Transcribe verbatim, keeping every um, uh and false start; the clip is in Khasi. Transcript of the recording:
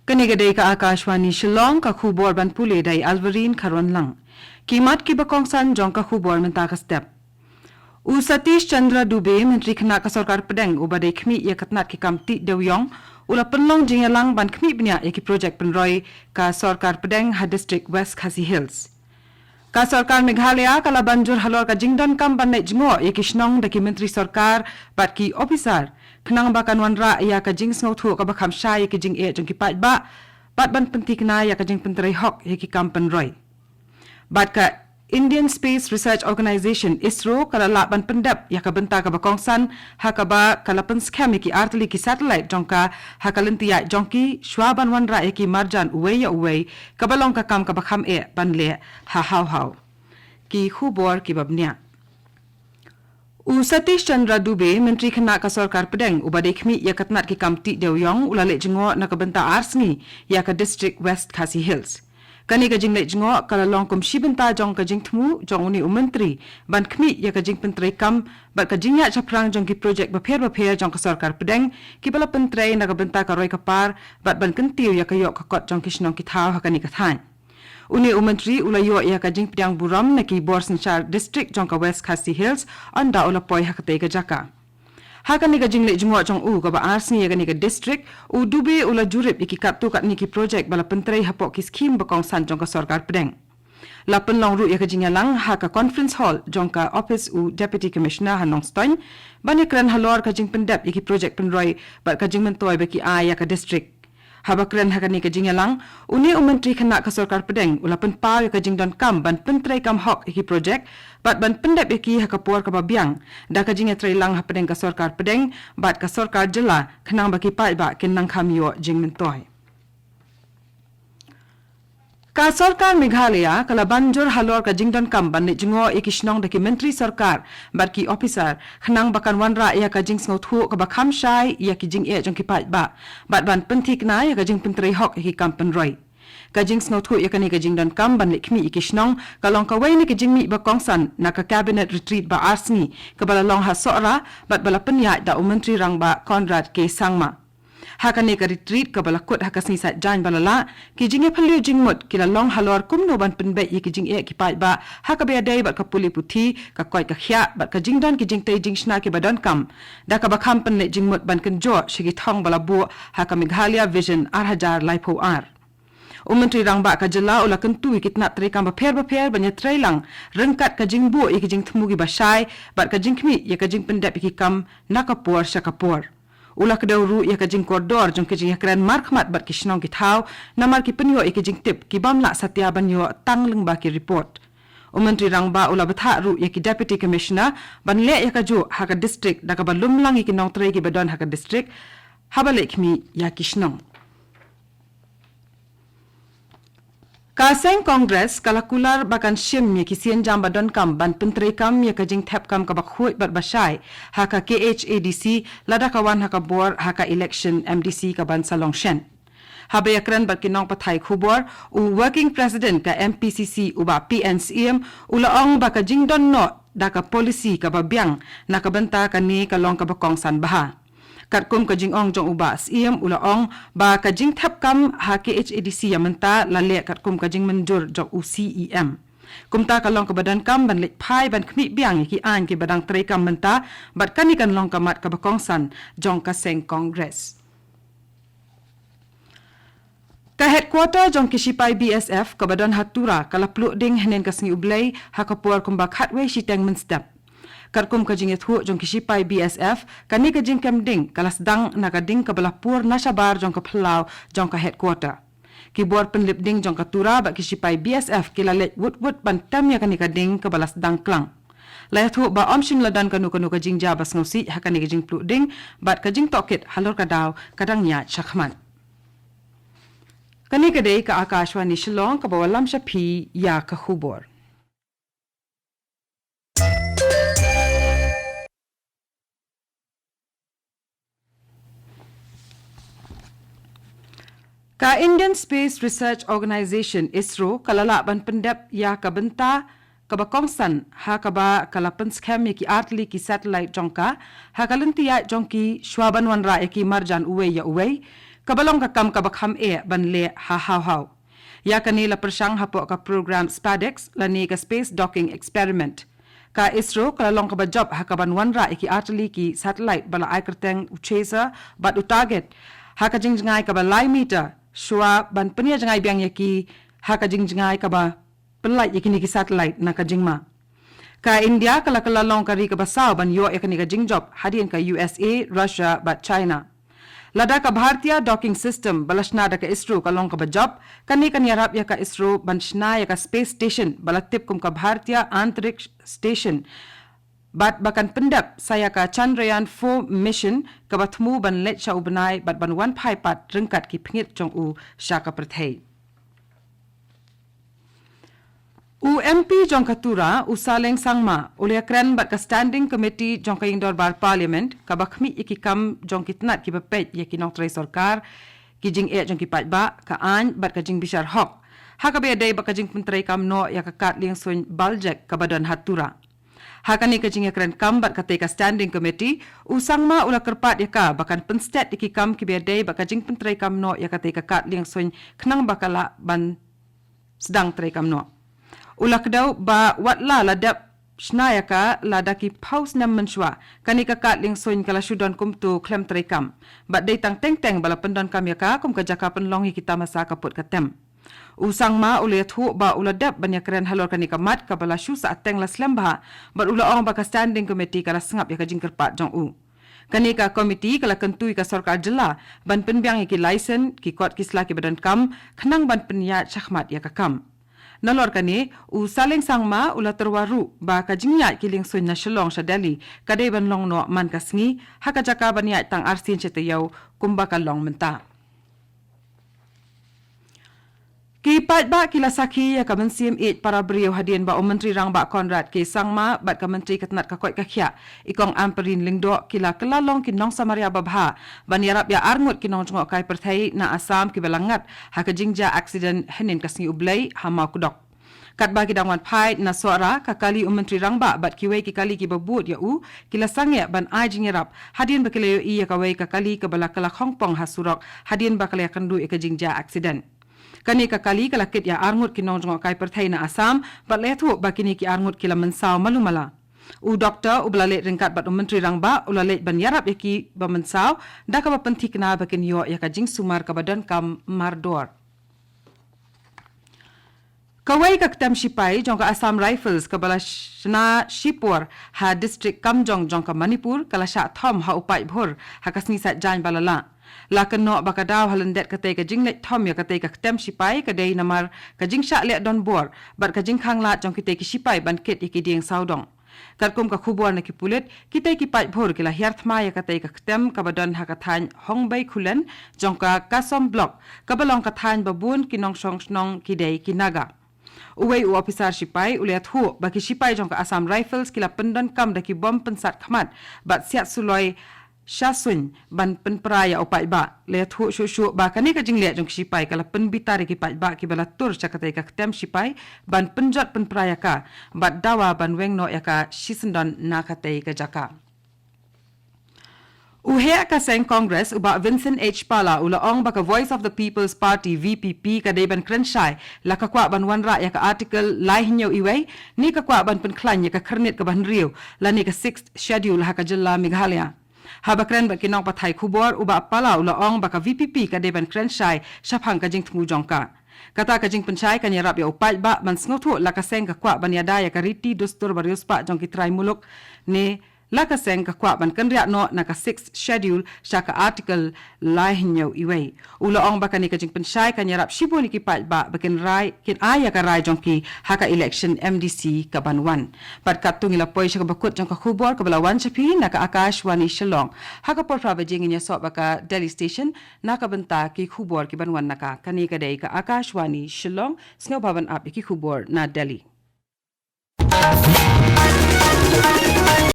Kane ka dei ka Akashvani Shillong, ka khubor ban pule da i Alvarine Kharwanlang. Ki mat kiba kongsan jong ka khubor mynta ka step. U Satish Chandra Dubey, Myntri Khynnah ka Sorkar Pdeng, uba dei khmih ïa ka tnat ki kam tih dewiong, u la pynlong jingïalang ban khmih bniah ïa ki projek pynroi ka Sorkar Pdeng ha District West Khasi Hills. Ka Sorkar Meghalaya ka la ban jur halor ka jingdonkam ban leit jngoh ïa ki shnong da ki myntri sorkar bad ki ophisar, khnang ba kan wanrah ïa ka jingsngewthuh kaba kham shai ïa ki jingeh jong ki paidbah, bad ban pynthikna ïa ka jingpyntrei hok ïa ki kam pynroi. Bad ka Indian Space Research Organisation, ISRO, ka la lah ban pyndep ïa ka bynta kaba kongsan, ha kaba ka la pynskhem ïa ki artylli ki satellite jong ka ha ka lynti ïaid jong ki, shwa ban wanrah ïa ki marjan uwei ïa uwei, kaba long ka kam kaba kham eh ban leh ha haw haw. Ki khubor kiba bniah. U Satish Chandra Dubey, Myntri Khynnah ka Sorkar Pdeng, uba dei khmih ïa ka tnat ki kam tih dewiong, u la leit jngoh na ka bynta ar sngi ïa ka District West Khasi Hills. Kane ka jingleit jngoh ka la long kum shi bynta jong ka jingthmu jong une u Myntri ban khmih ïa ka jingpyntrei kam bad ka jingïaid shaphrang jong ki projek bapher bapher jong ka Sorkar Pdeng, kiba la pyntrei na ka bynta ka roi ka par bad ban kyntiew ïa ka ïoh ka kot jong ki shnong ki thaw ha kane ka thaiñ. Une u Myntri u la ïoh ïa ka jingpdiang burom na ki bor synshar district jong ka West Khasi Hills, ynda u la poi ha katei ka jaka. Ha kane ka jingleit jngoh jong u kaba ar sngi ïa kane ka district, u Dubey u la jurip ïa ki katto katne ki projek ba la pyntrei hapoh ki skhim ba kongsan jong ka Sorkar Pdeng. La pynlong ruh ïa ka jingïalang ha ka Conference Hall jong ka ophis u Deputy Commissioner ha Nongstoiñ, ban ïakren halor ka jingpyndep ïa ki projek pynroi bad ka jingmyntoi ba ki ai ïa ka district. Haba kren ha kane ka jingïalang, une u Myntri Khynnah ka Sorkar Pdeng u la pynpaw ïa ka jingdonkam ban pyntrei kam hok ïa ki projek bad ban pyndep ïa ki ha ka por kaba biang, da ka jingïatreilang hapdeng ka Sorkar Pdeng bad ka Sorkar Jylla, khnang ba ki paidbah kin nang kham ïoh jingmyntoi. Ka Sorkar Meghalaya ka la ban jur halor ka jingdonkam ban leit jngoh ïa ki shnong da ki myntri sorkar bad ki ophisar, khnang ba kan wanrah ïa ka jingsngewthuh kaba kham shai ïa ki jingeh jong ki paidbah, bad ban pynthikna ïa ka jingpyntrei hok ïa ki kam pynroi. Ka jingsngewthuh ïa kane ka jingdonkam ban leit khmih ïa ki shnong ka long kawei na ki jingmih ba kongsan na ka Cabinet Retreat ba ar sngi, kaba la long ha Sohra bad ba la pynïaid da u Myntri Rangbah Conrad K Sangma. Ha kane ka retreat kaba la kut ha ka sngi Saitjaiñ ba la lah, ki jingïaphylliew jingmut ki la long halor kumno ban pynbeit ïa ki jingeh ki paidbah ha kaba ïadei bad ka pule puthi, ka koit ka khiah bad ka jingdon ki jingtei jingshna kiba donkam, da kaba kham pynleit jingmut ban kynjoh sha ki thong ba la buh ha ka Meghalaya Vision ar hajar laiphew ar. U Myntri Rangbah ka Jylla u la kyntu ïa ki tnat treikam bapher bapher ban ïatreilang ryngkat ka jingbuh ïa ki jingthmu kiba shai bad ka jingkhmih ïa ka jingpyndep ïa ki kam na ka por sha ka por. U la kdew ruh ïa ka jingkordor jong ka jingïakren markhmat bad ki shnong ki thaw, namar ki pynïoh ïa ki jingtip ki bym lah satia ban ïoh tang lyngba ki report. U Myntri Rangbah u la bthah ruh ïa ki Deputy Commissioner ban leh ïa kajuh ha ka district da kaba lumlang ïa ki nongtrei kiba don ha ka district, haba leit khmih ïa ki shnong. Ka seng Congress ka la kular ba kan shim ïa ki sienjam ba donkam ban pyntreikam ïa ka jingthep kam kaba khuid bad ba shai ha ka K H A D C, lada ka wan ha ka bor ha ka election M D C ka ban sa long shen. Haba ïakren bad ki nongpathai khubor, u Working President ka M P C C, u Bah P N Syiem, u la ong ba ka jingdon noh da ka policy kaba biang na ka bynta kane ka long kaba kongsan bha. Katkum ka jingong jong u Bah Syiem, u la ong ba ka jingthep kam ha K H A D C ïa mynta la leh katkum ka jingmynjur jong u C E M. Kumta ka long kaba donkam ban leit phai ban khmih biang ïa ki aiñ kiba dang treikam mynta, bad kane kan long ka mat kaba kongsan jong ka seng Congress. Ka headquarter jong ki shipai B S F kaba don ha Tura ka la pluh ding hynnin ka sngi U Blei ha ka por kumba khatwei shiteng mynstep. Katkum ka jingïathuh jong ki shipai B S F, kane ka jingkem ding ka la sdang na ka ding kaba la pur na shabar jong ka phyllaw jong ka headquarter. Ki bor pynlip ding jong ka Tura bad ki shipai B S F ki la leit wut wut ban tem ïa kane ka ding kaba la sdang klang. La ïathuh ba ym shym la don kano kano ka jingjia ba sngewsih ha kane ka jingpluh ding, bad ka jingtohkit halor ka daw ka dang ïaid shakhmat. Kane ka dei ka Akashvani Shillong kaba wallam sha phi ïa ka khubor. Ka Indian Space Research Organisation, ISRO, ka la lah ban pyndep ïa ka bynta kaba kongsan ha kaba ka la pynskhem ïa ki artylli ki satellite jong ka ha ka lynti ïaid jong ki, shwa ban wanrah ïa ki marjan uwei ïa uwei, kaba long ka kam kaba kham eh ban leh ha haw haw. Ïa kane la pyrshang hapoh ka program SPADEX lane ka Space Docking Experiment. Ka ISRO ka la long kaba jop ha kaban wanrah ïa ki artylli ki satellite ba la ai kyrteng u Chaser bad u Target ha ka jingjngai kaba lai meter, shuwa ban pynïajngai biang ïa ki ha ka jingjngai kaba pyllait ïa kine ki satellite na ka jingma. Ka India ka la kylla long ka ri kaba saw ban ïoh ïa kane ka jingjop hadien ka U S A, Russia bad China. Lada ka Bharatiya Docking System ba la shna da ka ISRO ka long kaba jop, kane kan ïarap ïa ka ISRO ban shna ïa ka space station ba la tip kum ka Bharatiya Antariksh Station, bad ba kan pyndep sa ïa ka Chandrayaan four mission kaba thmu ban leit sha u bnai bad ban wan phai pat ryngkat ki pynïaid jong u sha ka pyrthei. U M P jong ka Tura, u Saleng Sangma, u la ïakren bad ka Standing Committee jong ka Ïingdorbar Parliament kaba khmih ïa ki kam jong ki tnat kiba peit ïa ki nongtrei sorkar, ki jingeh jong ki paidbah, ka aiñ bad ka jingbishar hok, ha kaba ïadei bad ka jingpyntreikam noh ïa ka kad liengsuiñ Baljek kaba don ha Tura. Ha kane ka jingïakren kam bad katei ka Standing Committee, u Sangma u la kyrpad ïa ka ba kan pynstet ïa ki kam kiba ïadei bad ka jingpyntreikam noh ïa katei ka kad liengsuiñ khnang ba ka lah ban sdang treikam noh. U la kdew ba wat la la dep shna ïa ka lada ki phew snem mynshuwa, kane ka kad liengsuiñ ka la shu don kumto khlem treikam, bad dei tang teng teng ba la pyndonkam ïa ka kum ka jaka pynlong ïa ki tamasa ka put ka tem. U Sangma u la ïathuh ba u la dep ban ïakren halor kane ka mat kaba la shu sah teng la slem bha, bad u la ong ba ka Standing Committee ka la sngap ïa ka jingkyrpad jong u. Kane ka komiti ka la kyntu ïa ka sorkar jylla ban pynbiang ïa ki laisen, ki kot ki sla kiba donkam khnang ban pynïaid shakhmat ïa ka kam. Nalor kane, u Saleng Sangma u la tyrwa ruh ba ka jingïaid ki liengsuiñ na Shillong sha Delhi ka dei ban long noh man ka sngi, ha ka jaka ban ïaid tang arsien shi taïew kumba ka long mynta. Ki paidbah ki la sakhi ïa ka mynsiem ïeit para briew hadien ba u Myntri Rangbah Conrad K Sangma bad ka Myntri ka tnat ka koit ka khiah, i Kong Ampareen Lyngdoh, ki la kylla long ki nongsamaria babha ban ïarap ïa arngut ki nongjngohkai pyrthei na Assam kiba la ngat ha ka jingjia aksiden hynnin ka sngi U Blei ha Mawkdok. Katba ki dang wan phai na Sohra, ka kali u Myntri Rangbah bad kiwei ki kali kiba bud ïa u ki la sangeh ban ai jingïarap hadien ba ki la ïohi ïa kawei ka kali kaba la kylla khongpong ha surok hadien ba ka la ïakynduh ïa ka jingjia aksiden. Kane ka kali ka la kit ïa arngut ki nongjngohkai pyrthei na Assam bad la ïathuh ba kine ki arngut ki la mynsaw malu mala. U doktor uba la leit ryngkat bad u Myntri Rangbah u la leit ban ïarap ïa kiba mynsaw, da kaba pynthikna ba kin ïoh ïa ka jingsumar kaba donkam mardor. Kawei ka ktem shipai jong ka Assam Rifles kaba la shna shipor ha district Kamjong jong ka Manipur ka la shah thom ha u paidbhur ha ka sngi Saitjaiñ ba la lah. La kynnoh ba ka daw ha lyndet katei ka jingleit thom ïa katei ka ktem shipai ka dei namar ka jingshah leh donbor bad ka jingkhang lad jong kitei ki shipai ban kit ïa ki dieng sawdong. Katkum ka khubor na ki pulit, kitei ki paidbhur ki la hiar thma ïa katei ka ktem kaba don ha ka thaiñ Hongbei Khulen jong ka Kasom Block, kaba long ka thaiñ ba bun ki nongshong shnong ki dei ki Naga. Uwei u ophisar shipai u la ïathuh ba ki shipai jong ka Assam Rifles ki la pyndonkam da ki bom pynsat khmat bad siat suloi sha suiñ ban pynpra ïa u paidbah. La ïathuh shuh shuh ba kane ka jingleh jong ki shipai ka la pynbitar ïa ki paidbah kiba la tur sha katei ka ktem shipai ban pynjot pynpra ïa ka bad dawa ban weng noh ïa ka shisyndon na katei ka jaka. U heh ka seng Congress u Bah Vincent H Pala u la ong ba ka Voice of the People's Party, V P P, ka dei ban kren shai la ka kwah ban wanrah ïa ka Article lai hynñiew iwei, ne ka kwah ban pynkhlaiñ ïa ka khyrnit kaba hynriew lane ka Sixth Schedule ha ka jylla Meghalaya. Haba kren bad ki nongpathai khubor, u Bah Pala u la ong ba ka V P P ka dei ban kren shai shaphang ka jingthmu jong ka. Kata ka jingpynshai kan ïarap ïa u paidbah ban sngewthuh la ka seng ka kwah ban ïada ïa ka riti dustur bariewspah jong ki trai muluk, ne la ka seng ka kwah ban kynriah noh na ka Sixth Schedule sha ka Article lai hynñiew iwei. U la ong ba kane ka jingpynshai kan ïarap shibun ïa ki paidbah ba kin rai, kin ai ïa ka rai jong ki ha ka election M D C kaban wan. Bad katto ngi la poi sha kaba kut jong ka khubor kaba la wan sha phi na ka Akashvani Shillong. Ha ka por phra baje ngin ïasoh bad ka Delhi Station na ka bynta ki khubor kiban wan na ka. Kane ka dei ka Akashvani Shillong, sngewbha ban ap ïa ki khubor na Delhi.